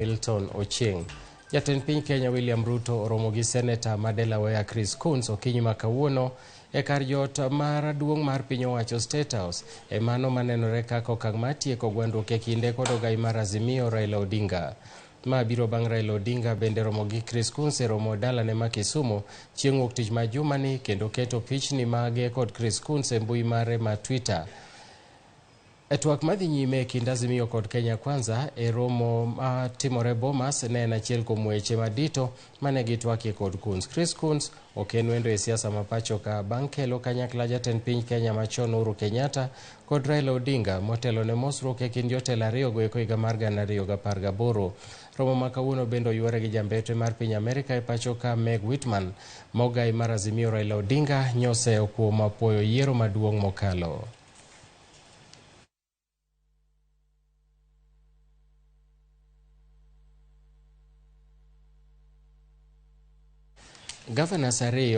Milton Ochieng. Jatend piny Kenya William Ruto oromo gi seneta ma Delaware Chris Coons okinyi ma kawuono e kar jot mar duong' mar piny owacho State House e mano manenore kaka okang' mar tieko gwandruok e kinde kod ogai mar Azimio Raila Odinga. Ma biro bang' Raila Odinga bende romo gi Chris Coons e romo dalane ma Kisumu chieng' wuok tich ma jumani kendo keto pichni mage kod Chris Coons e mbui mare ma Twitter. E twak madhi nyime e kind Azimio kod Kenya Kwanza e romo matimore Bomas ne en achiel kuom weche madito mane gitwakie kod Coons. Chris Coons ok en wendo e siasa ma pacho ka bang' kelo kanyakla jatend piny Kenya machon Uhuru Kenyatta kod Raila Odinga motelo ne mosruok e kind jotelo ariyogo eko higa mar 2018. Romo ma kawuono bende oyuore gi jambetre mar piny Amerika e pacho ka Meg Whitman ma ogai mar Azimio Raila Odinga nyoseyo kuom apuoyo yiero maduong' mokalo. Governors ariyo